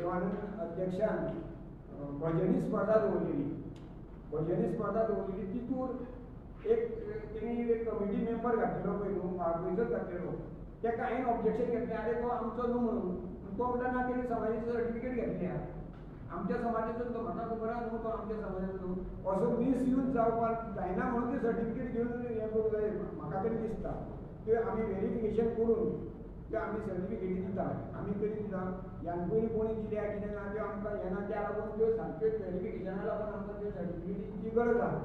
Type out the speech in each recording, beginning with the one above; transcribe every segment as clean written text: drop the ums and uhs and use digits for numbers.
देवानंद अध्यक्षान भजनी स्पर्धा दवरलेली. भजनी स्पर्धा दवरलेली तितूर एक तेणी एक कमिटी मेंबर घातलेलो पळय न्हू, वाळपयचोच घातलेलो. तेका हांवें ऑब्जेक्शन घेतलें, आरे तो आमचो न्हू म्हणून. तो म्हणटा ना तेणी समाजाची सर्टिफिकेट घेतल्या, आमच्या समाजाचो तो, म्हाका खबर आहा न्हू तो आमच्या समाजाचो न्हू. असो मिसयूज जावपाक जायना म्हणून ती सर्टिफिकेट घेवन हें करूंक जाय म्हाका तरी दिसता. त्यो आमी वेरिफिकेशन करून त्यो आमी सर्टिफिकेटी दिता, आमी तरी दिता. ह्यान पयलीं कोणी दिल्या कितें ना त्यो आमकां येना, त्या लागून त्यो सामक्यो वेरिफिकेशना लागून आमकां त्यो सर्टिफिकेटीची गरज आहा.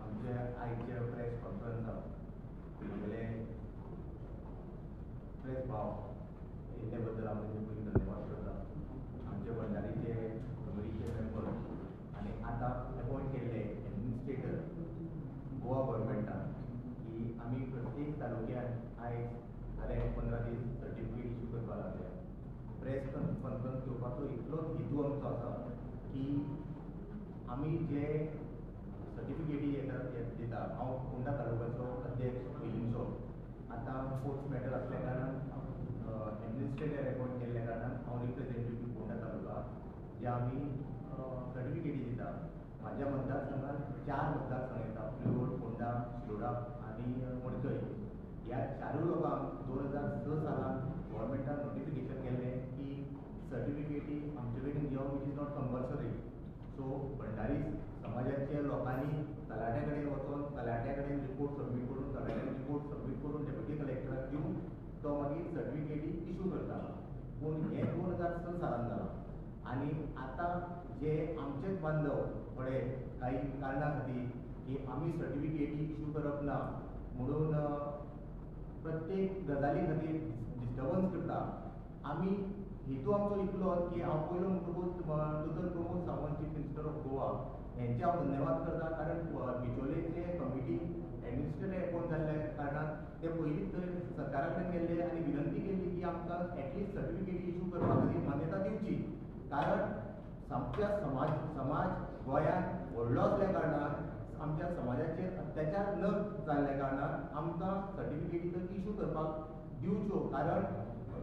आमचे आयचे प्रेस कॉन्फरन्साक म्हगेले प्रेस भाव येयल्ले बद्दल हांव तेंचे पयलीं धन्यवाद करता. आमचे भंडारीचे कमिटीचे मेंबर आनी आतां एपॉयंट केल्ले एडमिनिस्ट्रेटर गोवा गव्हर्मेंटान की आमी प्रत्येक तालुक्यान आयज जाले 15 दीस सर्टिफिकेट इशू करपाक लागल्या. प्रेस कॉन्फरन्स घेवपाचो इतलोच हेतू आमचो आसा की आमी जे सर्टिफिकेटी येता दिता, हांव फोंडा तालुक्याचो अध्यक्ष पयलींचो, आतां फोर्थ मॅटर आसल्या कारणान एडमिनिस्ट्रेटर एपॉयंट केल्ल्या कारणान हांव रिप्रेझेंटेटीव फोंडा तालुका जे आमी सर्टिफिकेटी दिता. म्हाज्या मतदारसंघात 4 मतदारसंघ येता, प्रियोळ, फोंडा, शिरोडा आनी मडकय. ह्या 4 लोकांक 2006 सालान गव्हर्मेंटान नोटिफिकेशन केल्लें की सर्टिफिकेटी आमचे कडेन घेवप it is not compulsory. So Bhandari समाजाच्या लोकांनी तलाट्या कडेन वचोन तलाट्या कडेन रिपोर्ट सबमीट करून, तलाट्यान रिपोर्ट सबमीट करून डेप्युटी कलेक्टराक दिवन तो मागीर सर्टिफिकेटी इशू करता. पूण हें 2006 सालान जालां आनी आतां जे आमचेच बांधव थोडे काही कारणां खातीर की आमी सर्टिफिकेटी इशू करप ना म्हणून प्रत्येक गजाली खातीर डिस्टर्बन्स करता. आमी हेतू आमचो इतलो की हांव पयलो म्हणटकूच doctor Pramod Sawant chief minister of Goa हेंचे हांव धन्यवाद करता, कारण बिचोलेचे कमिटी एडमिनिस्ट्रेटर एपॉयंट जाल्ल्या कारणान ते पयलींच थंय सरकारा कडेन गेल्ले आनी विनंती केल्ली की आमकां एटलिस्ट सर्टिफिकेट इशू करपा खातीर मान्यता दिवची, कारण आमच्या समाज गोंयांत व्हडलो आसल्या कारणान आमच्या समाजाचेर अत्याचार न जाल्ल्या कारणान आमकां सर्टिफिकेटी तर इशू करपाक दिवच्यो. कारण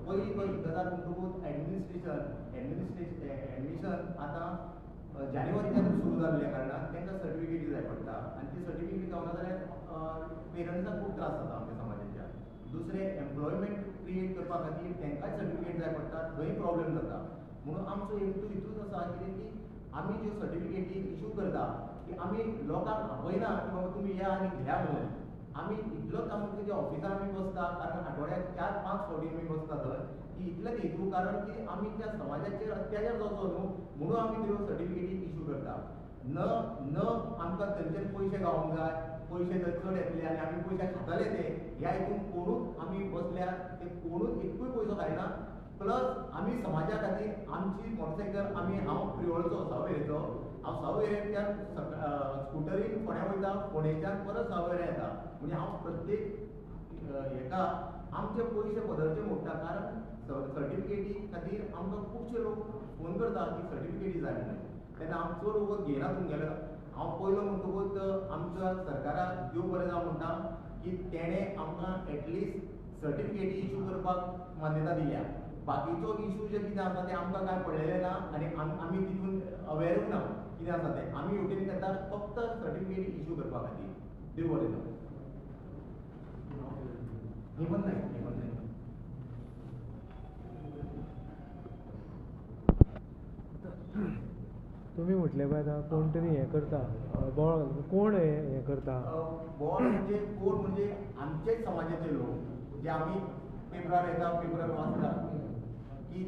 पयली पयली गजाल म्हणटकूच एडमिनिस्ट्रेशन एडमिशन आतां जानेवारीच्यान सुरू जाल्ल्या कारणान तांकां सर्टिफिकेटी जाय पडटा आनी ती सर्टिफिकेट गावना जाल्यार पेरंट्सांक खूब त्रास जाता आमच्या समाजाच्या. दुसरें एम्प्लॉयमेंट क्रिएट करपा खातीर तांकांय सर्टिफिकेट जाय पडटा, थंय प्रॉब्लेम जाता. म्हणून आमचो हेतू हितूच आसा कितें की आमी ज्यो सर्टिफिकेटी इशू करता की आमी लोकांक आपयना की बाबा तुमी या आनी घेया म्हणून. आमी इतलोच आमकां जे ऑफिसान आमी बसता, कारण आठवड्याक 4-5 फावटी आमी बसता थंय, की इतलेच हेतू कारण की आमी त्या समाजाचेर अत्याचार जावचो न्हू म्हणून आमी त्यो सर्टिफिकेटी इशू करता. न न आमकां थंयच्यान पयशे गावोंक जाय, पयशे जर चड येतले आनी आमी पयशे खातले ते ह्या हितून कोणूच आमी बसल्यार ते कोणूच एकूय पयसो खायना. प्लस आमी समाजा खातीर आमची मोटरसायकल आमी, हांव प्रियोळचो सावयवेरेचो, हांव सावयवेरेंच्यान स्कुटरीन फोंड्या वयता, फोंडेच्यान परत सावयवेरें येता. म्हणजे हांव प्रत्येक हेका आमचे पयशे पदरचे मोडटा, कारण सर्टिफिकेटी खातीर आमकां खुबशे लोक फोन करता की सर्टिफिकेटी जाय म्हणून. तेन्ना हांव चड वगत घेयना तुमगेलो. हांव पयलो म्हणटकूच आमच्या सरकाराक देव बरें जावं म्हणटा की तेणें आमकां एटलिस्ट सर्टिफिकेटी इशू करपाक मान्यता दिल्या. बाकीचो इशू जे कितें आसा तें आमकां कांय पडलेलें ना आनी आमी तितून अवेरूय ना कितें आसा तें. आमी हेवटेन येता फक्त सर्टिफिकेट इशू करपा खातीर. देव बरें जावं. हेमंत नायक, हेमंत नायक. तुमी म्हटलें पळय आतां कोण तरी हें करता बोवाळ, कोण हें करता बोवाळ? म्हणजे कोण म्हणजे आमचेच समाजाचे लोक जे आमी पेपरार येता, पेपरार वाचता की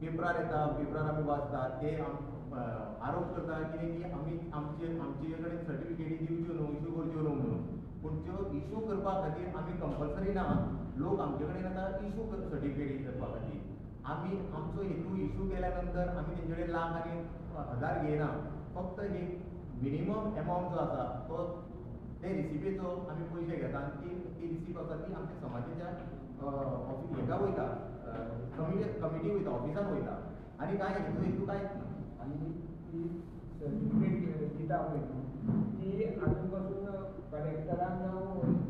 पेपरार येता, पेपरार आमी वाचता ते आरोप करता कितें की आमी आमचे कडेन सर्टिफिकेटी दिवच्यो न्हू, इशू करच्यो न्हू म्हणून. पूण त्यो इशू करपा खातीर आमी कंपल्सरी ना, लोक आमचे कडेन आतां इशू सर्टिफिकेटी करपा खातीर. आमी आमचो हेतू इशू केल्या नंतर आमी तेंचे कडेन लाख आनी हजार घेयना, फक्त एक मिनिमम एमावंट जो आसा तो ते रिसिपीचो आमी पयशे घेता आनी ती रिसीप आसा ती आमच्या समाजाच्या ऑफिस हेका वयता, कमिटी वयता, ऑफिसान वयता. आनी कांय हेतू कांयच ना. आनी ती सर्टिफिकेट दिता पळय न्हू ती आजून पासून कलेक्टरान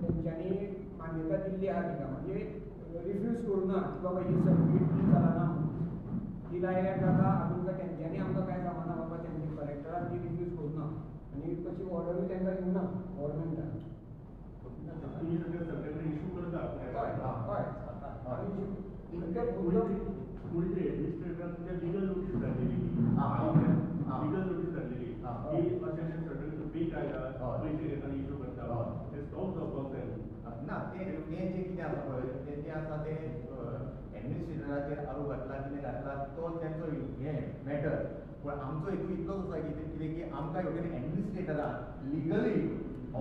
तेंच्यांनी मान्यता दिल्ली आहा तिका, म्हणजे रिफ्यूज करूं ना की बाबा ही सर्टिफिकेट चलना म्हणून. ती लायल्यार जाता, आजून काय तेंच्यांनी आमकां कांय सांगना बाबा तेंचे कलेक्टरान ती रिफ्यूज करूं ना आनी तशी ऑर्डरूय तांकां दिवना गव्हर्मेंटान. इशू करता. हय हय कोणीतरी एडमिनिस्ट्रेटरान तुमच्या लिगल नोटीस धाडलेली, लिगल नोटीस धाडलेली की अशें अशें सर्टिफिकेट फेक आयला, पयशे घेता आनी इशू करता, तें स्टॉप जावपाक जाय. ना तें जें कितें आसा पळय तें जें आसा तें एडमिनिस्ट्रेटराचेर आरोप घातला कितें घातला तो तेंचो हें मॅटर. पूण आमचो हेतू इतलोच आसा की कितें की आमकां हेवटेन एडमिनिस्ट्रेटरान लिगली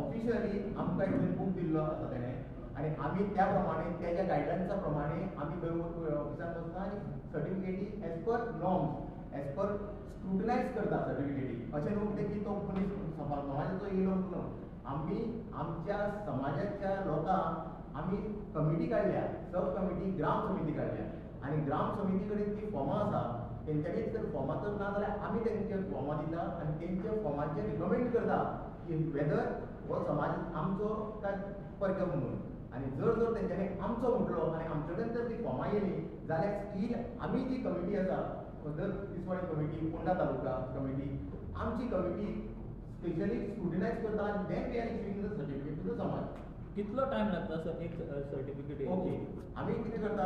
ऑफिशियली आमकां हेवटेन बूक दिल्लो आसा तेणें आनी आमी त्या प्रमाणे तेज्या गायडन्सा प्रमाणे आमी थंय ऑफिसान बसता आनी सर्टिफिकेटी as per norms as per scrutinise करता सर्टिफिकेटी. अशें न्हू कितें की तो मनीस समाजाचो येयलो न्हू, आमी आमच्या समाजाच्या लोकांक आमी कमिटी काडल्या, सब कमिटी ग्राम समिती काडल्या आनी ग्राम समिती कडेन ती फॉर्मां आसा तेंच्यांनी जर फॉर्मां तर ना जाल्यार आमी तेंचे फॉर्मां दिता आनी तेंच्या फॉर्माचेर रिकमेंड करता की वेदर हो समाज आमचो काय परक्या म्हणून. आनी जर जर तेंच्यांनी आमचो म्हटलो आनी आमचे कडेन जर ती फॉर्मां येयली जाल्यार स्टील आमी जी कमिटी आसा जर तिसवाडी कमिटी, पोंडा तालुका कमिटी, आमची कमिटी स्पेशली स्क्रुटिनायज करता आनी then we are issuing the certificate to the समाज. कितलो टायम लागता सर एक सर्टिफिकेट? ओके, आमी कितें करता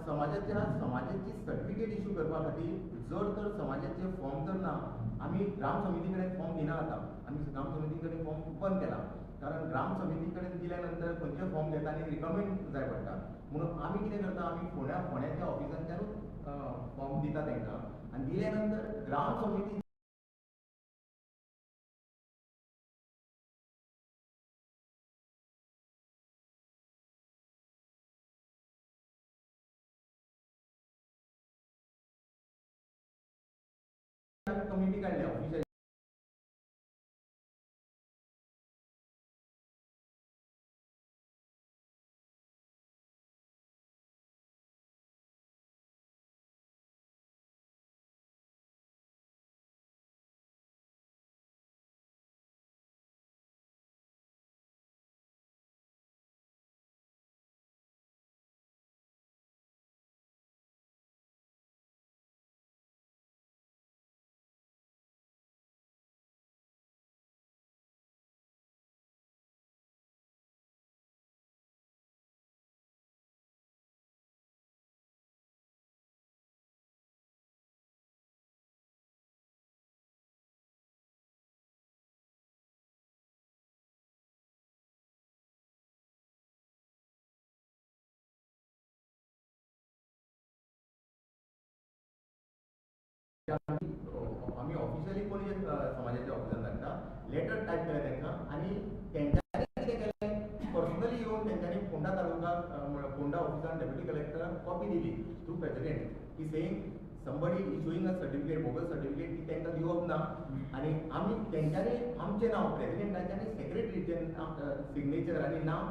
समाजाच्या समाजाची सर्टिफिकेट इशू करपा खातीर जर तर समाजाचे फॉर्म तर ना, आमी ग्राम समिती कडेन फॉर्म दिना आतां. आमी ग्राम समिती कडेन फॉर्म बंद केला कारण ग्राम समिती कडेन दिल्या नंतर खंयचे फॉर्म घेता आनी रिकमेंड जाय पडटा. म्हणून आमी कितें करता, आमी फोंड्याच्या ऑफिसांतल्यानूच फॉर्म दिता तांकां आनी दिल्या नंतर ग्राम समिती कमिटी काडल्या ऑफिशियल. आमी ऑफिशियली कोणी समाजाच्या ऑफिसान धाडटा, लेटर टायप केलें तांकां आनी तेंच्यांनी कितें केलें पर्सनली येवन तेंच्यांनी फोंडा तालुका फोंडा ऑफिसान डेप्युटी कलेक्टराक कॉपी दिली थ्रू प्रेसिडेंट की saying somebody issuing a certificate bogus certificate ती तांकां दिवप ना आनी आमी तेंच्यांनी आमचें नांव प्रेसिडेंटाचें आनी सेक्रेटरीचें सिग्नेचर आनी नांव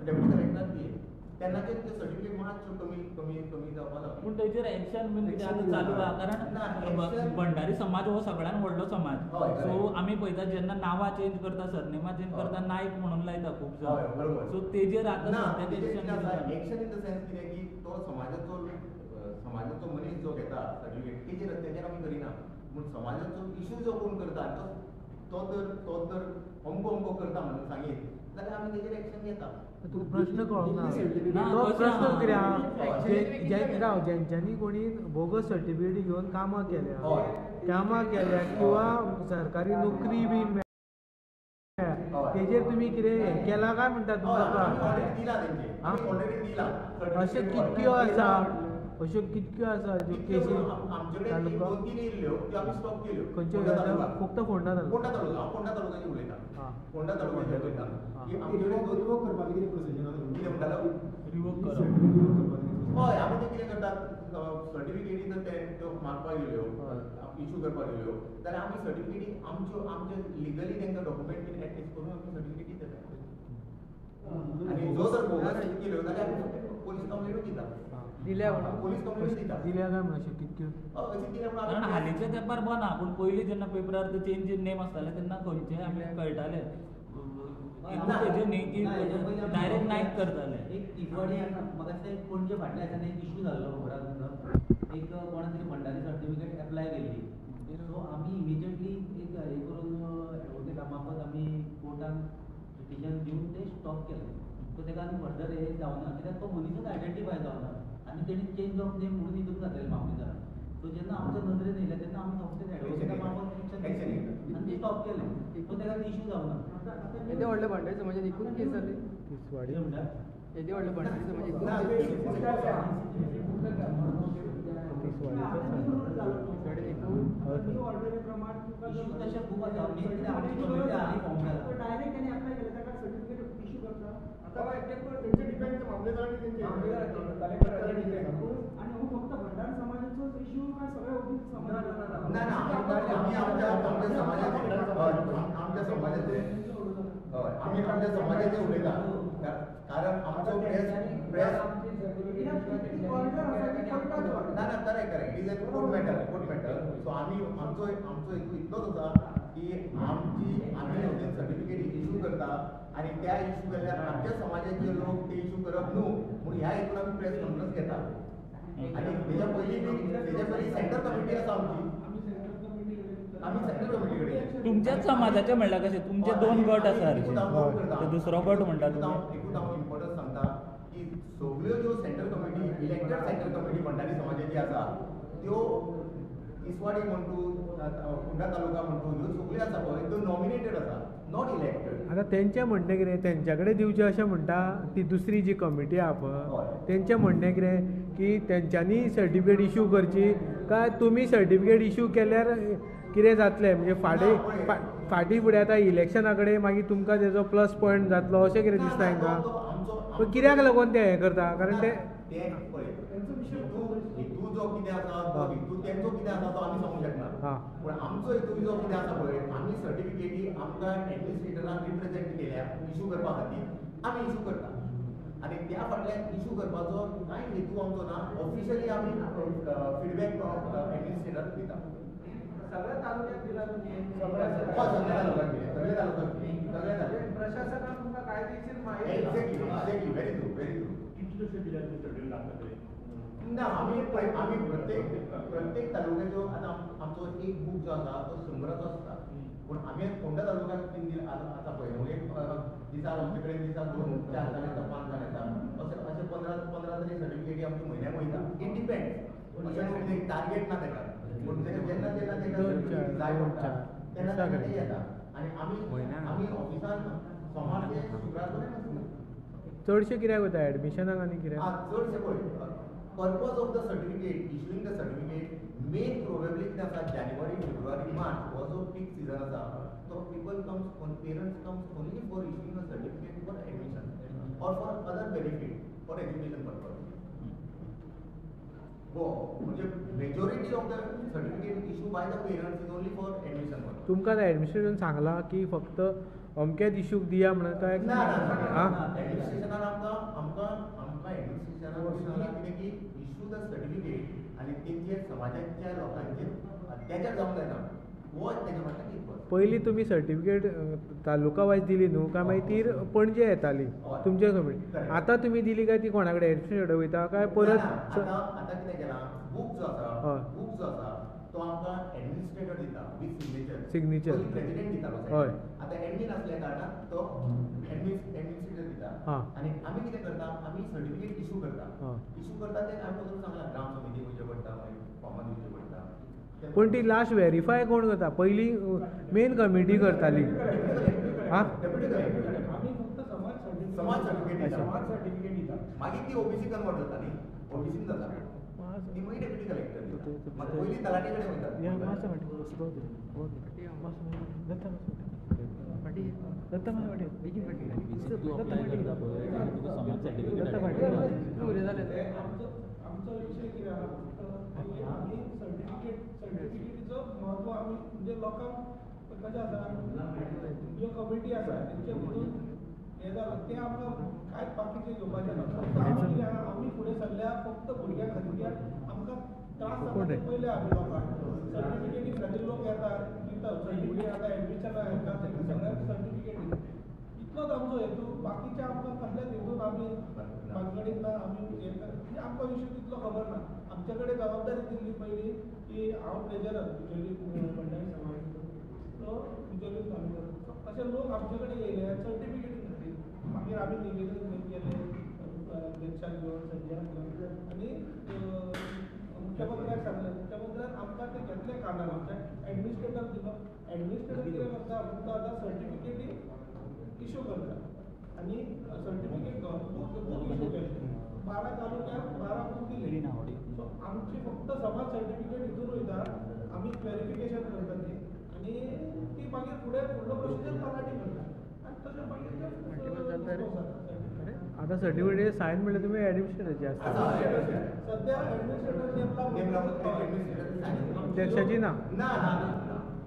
डेप्युटी कलेक्टराक दिलें. तेन्नाच्यान त्यो सर्टिफिकेट मातश्यो कमी कमी कमी जावपाक लागल्यो. पूण तेजेर एक्शन बीन कितें आतां चालू आहा कारण भंडारी समाज हो सगळ्यान व्हडलो समाज. सो आमी पळयता जेन्ना नांवां चेंज करता, सरनेमां चेंज करता, नायक म्हणून लायता खूब जाण. सो तेजेर आतां सद्याक action action in the sense कितें की तो समाजाचो समाजाचो मनीस जो घेता सर्टिफिकेट तेजेर तेजेर आमी करिना, पूण समाजाचो इशू जो कोण करता तो तर अमको अमको करता म्हणून सांगीत जाल्यार आमी तेजेर एक्शन घेता. तुका प्रश्न कळोंक ना तो प्रश्न कितें आहा राव, जेंच्यांनी कोणी बोगस सर्टिफिकेट घेवन कामां केल्या किंवा सरकारी नोकरी बी मेळ्ळ्या तेजेर तुमी कितें केलां काय म्हणटा तुमकां? अशें कितक्यो आसा, अश्यो कितक्यो आसा ज्यो केसी तालुका खंयच्यो फक्त फोंडा तालुका? फोंडा तालुक्याची उलयता, फोंडा तालुक्याची उलयता. रिवोक करपाचें कितें प्रोसिजर आसा? कितें म्हणटालो? रिवोक करप. हय, आमी तें कितें करतात सर्टिफिकेटी जर ते त्यो मागपाक गेल्यो, इशू करपाक गेल्यो जाल्यार आमी सर्टिफिकेटी आमच्यो आमचे लिगली तांकां डॉक्युमेंट बीन एटॅच करून आमी सर्टिफिकेटी दितात आनी जो जर बोगस केल्यो जाल्यार आमी पोलीस कंप्लेनूय दिता. दिल्या म्हणून पोलीस कंप्लेन दिता दिल्या काय म्हणून अशें कितक्यो? अशें दिल्या म्हणून कारण हालींच्या तेंपार बना, पूण पयलीं जेन्ना पेपरार ते चेंज इन नेम आसताले तेन्ना खंयचे आमी कळटाले तेजे न्ही की डायरेक्ट नायक करताले. एक तिसवाडी म्हाका दिसता एक पणजे फाटल्या दिसांनी एक इशू जाल्लो खबर आसा तुमकां, एक कोणा तरी भंडारी सर्टिफिकेट एप्लाय केल्ली. सो आमी इमिजिएटली एक हे करून एडवोकेटा मार्फत आमी कोर्टान पिटिशन दिवन ते स्टॉप केलें. सो तेका आनी फर्दर हे जावना कित्याक तो मनीसूच आयडेंटिफाय जावना आनी तेणी चेंज ऑफ नेम म्हणून हितून घातलेलें मामलेदारान. सो जेन्ना आमच्या नदरेन येयलें तेन्ना आमी सोमतेच एडवोकेटा मार्फत एक्शन घेतली आनी ते स्टॉप केलें. सो तेका इशू जावना. येदे व्हडले भंडारी समाजान एकूच केस जाली, येदे व्हडले भंडारी समाज एकूच इशू तशें खूब आसा. मेन कितें आमची कमिटी हालीं फॉर्म जाला डायरेक्ट त्यांनी अप्लाय केलं ताका सर्टिफिकेट इश्यू करता. आता तेंचे डिपेंड मामलेदारांनी तेंचे आणि हो फक्त भंडार समाजाचोच इश्यू काय सगळ्या ओबीसी समाज? ना ना, आमी आमच्या समाजाचे आमच्या समाजाचे हय आमी आमच्या समाजाचे उलयता, कारण आमचो प्रेस प्रेस ना ना correct correct it is a court matter, court matter. So आमी आमचो आमचो हेतू इतलोच आसा की आमची आमी सर्टिफिकेट इशू करता आनी त्या इशू केल्यार आमच्या समाजाचे लोक ते इशू करप न्हू म्हणून ह्या हेतून आमी प्रेस कॉन्फरन्स घेता. आनी तेज्या पयलीं तेज्या पयलीं सेंट्रल कमिटी आसा आमची, आमी सेंट्रल कमिटी कडेन. तुमच्याच समाजाचे म्हणल्यार कशें तुमचे दोन गट आसा ते दुसरो गट म्हणटा तुमी. एकूच हांव इम्पॉर्टन्स सांगता की सगल्यो ज्यो central committee elected central committee Bhandari समाजाची आसा त्यो तिसवाडी म्हण तूं, फोंडा तालुका म्हण तूं, ह्यो सगल्यो आसा पळय त्यो नॉमिनेटेड आसा, not elected. आतां तेंचें म्हणणें कितें, तेंच्या कडेन दिवचें अशें म्हणटा ती दुसरी जी कमिटी आहा पळय तेंचें म्हणणें कितें की तेंच्यांनी सर्टिफिकेट इशू करची काय तुमी सर्टिफिकेट इशू केल्यार कितें जातलें, म्हणजे फाटीं फाटीं फुडें आतां इलेक्शना कडेन मागीर तुमकां तेजो प्लस पॉयंट जातलो अशें कितें दिसता हेंकां? पूण कित्याक लागून ते हें करता? कारण ते हेतू जो कितें आसा तो हेतू तेंचो कितें आसा तो आमी सांगूंक शकना, पूण आमचो हेतू जो कितें आसा पळय आमी सर्टिफिकेटी आमकां एडमिनिस्ट्रेटरान रिप्रेझेंट केल्या इशू करपा खातीर आमी इशू करता आनी त्या फाटल्यान इशू करपाचो कांय हेतू आमचो ना. ऑफिशियली आमी फिडबॅक एडमिनिस्ट्रेटराक दिता. सगळ्या तालुक्यात दिला तुम्ही? सगळ्या तालुक्यात दिल्या, सगळ्या तालुक्यात सगळ्या तालुक्यात प्रशासनान तुमकां कायदेशीर माहिती. Exactly exactly, very true very true. कितले कशें दिल्या तुमी सर्टिफिकेट आतां तरी? ना, आमी आमी प्रत्येक प्रत्येक तालुक्याचो आतां आमचो एक बूक जो आसा तो 100 आसता, पूण आमी फोंडा तालुक्याक 3 दीस आतां पळय म्हणजे दिसाक आमचे कडेन दिसाक 2 4 जाण येता, 5 जाण येता, अशें अशें 15 तरी सर्टिफिकेटी आमची म्हयन्याक वयता. It depends, अशें न्हू टार्गेट ना तेका, पूण जेन्ना जेन्ना तेका सर्टिफिकेट जाय पडटा तेन्ना तेन्ना ते येता. आनी आमी आमी ऑफिसान सोमार ते शुक्रार पर्यंत आसता. चडशे कित्याक वयता एडमिशनाक आनी कित्याक? चडशे पळय purpose of the certificate, issuing the certificate main probably कितें आसा, जानेवारी फेब्रुवारी मार्च हो जो पीक सिजन आसा तो people comes, parents comes only for issuing a certificate for admission or for other benefit for education purpose. हो म्हणजे majority of the certificate issue by the parents is only for admission purpose. तुमकां administration सांगलां की फक्त अमक्याच इशूक दिया म्हणून काय? ना ना, एडमिनिस्ट्रेशनान आमकां आमकां आमकां एडमिनिस्ट्रेशनान सांगलां कितें की इशू the certificate आनी तेंचेर समाजाच्या लोकांचेर अत्याचार जावंक जायना हो तेज्या फाटल्यान एक. पयलीं तुमी सर्टिफिकेट तालुका वायज दिली न्हू काय मागीर ती पणजे येताली तुमचे कमिटी, आतां तुमी दिली काय ती कोणा कडेन एडमिनिस्ट्रेटर वयता काय परत? आतां आतां कितें केलां, बूक जो आसा बूक जो आसा तो आमकां एडमिनिस्ट्रेटर दिता विथ सिग्नेचर, सिग्नेचर प्रेसिडेंट दितालो. हय, आतां एडमीन आसल्या कारणान तो एडमिनिस्ट्रेटर दिता आनी आमी कितें करता, आमी सर्टिफिकेट इशू करता. इशू करता ते आमी तुमकां सांगलां ग्राम समितीक वयचें पडटा, मागीर फॉर्मान दिवचें पडटा. पूण ती लास्ट वेरीफाय कोण करता? पयलीं मेन कमिटी करताली. हां, समाज सर्टिफिकेट, समाज सर्टिफिकेट दिता, मागीर ती ओबीसी कन्वर्ट जाता न्ही, ओबीसीन जाता ती मागीर डेप्युटी कलेक्टर दिता, पयलीं तलाठी कडेन वयता. आमचो विशय कितें आसा की आमी सर्टिफिकेट सर्टिफिकेटीचो म्हत्व आमी म्हणजे लोकांक कशें आसा, ज्यो कमिटी आसा तेंचे भितून हें जालां तें आमकां कांयच बाकीचें घेवपाचें ना. फक्त आमी कितें आहा, आमी फुडें सरल्या फक्त भुरग्यां खातीर, कित्याक आमकां त्रास जाता ते पयले आमी लोकांक सर्टिफिकेटी खातीर लोक येतात दिता सर्टिफिकेट, आतां एडमिशनाक येता तांकां सगळ्यांक सर्टिफिकेट दिता. इतलोच आमचो हेतू, बाकीचे आमकां कसल्याच हेतून आमी भानगडीत ना. आमी हें म्हणजे आमकां विशय तितलो खबर ना. आमचे कडेन जबाबदारी दिल्ली पयली की हांव ट्रेजरर बिचोली भंडारी समाजाचो, सो बिचोली तालुक्याचो. सो अशे लोक आमचे कडेन येयले सर्टिफिकेटी खातीर. मागीर आमी निवेदन घेवन गेले अध्यक्षाक घेवन, संजयाक घेवन, आनी मुख्यमंत्र्याक सांगलें. मुख्यमंत्र्यान आमकां तें घेतलें कानार, आमच्या एडमिनिस्ट्रेटर दिलो. एडमिनिस्ट्रेटर कितें करता, फक्त आतां सर्टिफिकेटी इशू करता आनी सर्टिफिकेट बूक इशू केले 12 तालुक्याक 12 बूक दिले. सो आमची फक्त समाज सर्टिफिकेट हितून वयता, आमी क्लॅरिफिकेशन करता ती, आनी ती मागीर फुडें फुडलो प्रोसिजर तलाठी करता आनी तशें मागीर ते आतां सर्टिफिकेट सायन म्हणल्यार तुमी एडमिनिस्ट्रेटराची आसता सद्या एडमिनिस्ट्रेटर नेमला, अध्यक्षाची ना.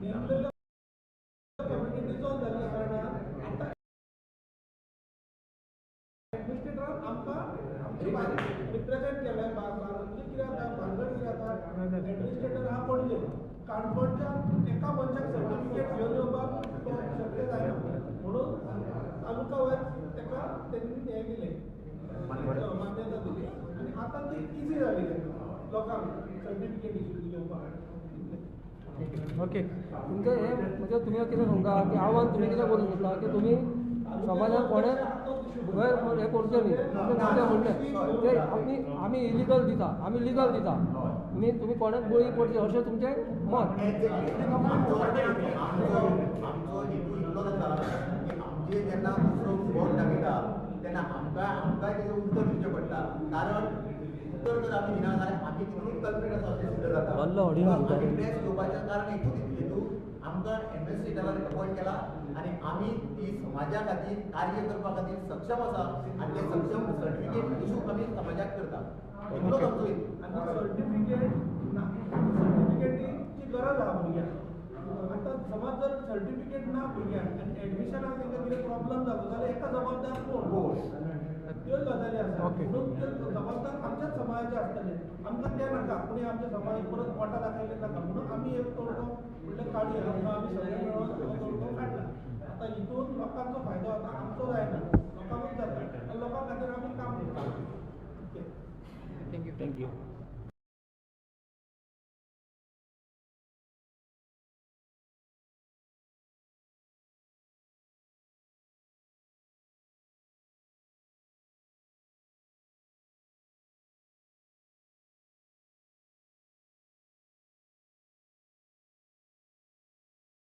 नेमलेलो कमिटी डिसॉल्व जाल्ल्या कारणान आतां एडमिनिस्ट्रेटरान आमकां आमचे रिप्रेझेंट केलें. म्हणजे कितें जाता, भानगड कितें जाता, एडमिनिस्ट्रेटर आहा पणजे, काणकोणच्यान एका मनशाक सर्टिफिकेट घेवन येवपाक तो शक्य जायना, म्हणून तालुका वायज ताका तेंणी हें दिलें, मान्यता दिली. आनी आतां ती इजी जाली लोकांक सर्टिफिकेट इशू घेवपाक. ओके, तुमचें हें म्हणजे तुमी कितें सांगता की आव्हान तुमी कितें करूंक सोदता की तुमी समाजान कोणें गैर हें करचें न्ही, तुमचें म्हणणें ते आमी इलिगल दिता, आमी लिगल दिता, तुमी कोणाक बळी पडचे अशें तुमचें मत. आमचो हेतू इतलोच आसा की आमचे जेन्ना दुसरो बोट दाखयता तेन्ना आमकां आमकांय तेजें उत्तर दिवचें पडटा, कारण उत्तर जर आमी दिना जाल्यार आमी तितूनच कल्प्रीट आसा अशें सिद्ध जाता. आमी प्रेस घेवपाचें कारण एकूच हेतू, आमकां एडमिनिस्ट्रेटरान अपॉयंट केला आनी आमी ती समाजा खातीर कार्य करपा खातीर सक्षम आसा आनी ते सक्षम सर्टिफिकेट इशू आमी समाजाक करता, इतलोच आमचो हेतू. आनी सर्टिफिकेट ना, सर्टिफिकेटीची गरज आहा भुरग्यांक. आतां समज जर सर्टिफिकेट ना भुरग्यांक आनी एडमिशनाक तांकां कितें प्रॉब्लम जाता जाल्यार एका जबाबदार कोण, त्यो गजाली आसा. म्हणून त्यो जबाबदार आमच्याच समाजाचे आसतले, आमकां तें नाका, कोणी आमच्या समाजाक परत बोटां दाखयलें नाका. म्हणून आमी एक तोडगो म्हणल्यार काडया, आमी सगळे मेळोन हो तोडगो काडला. आतां हितून लोकांचो फायदो जाता, आमचो जायना, लोकांकूच जाता, आनी लोकां खातीर आमी काम करता. Thank you. Thank you.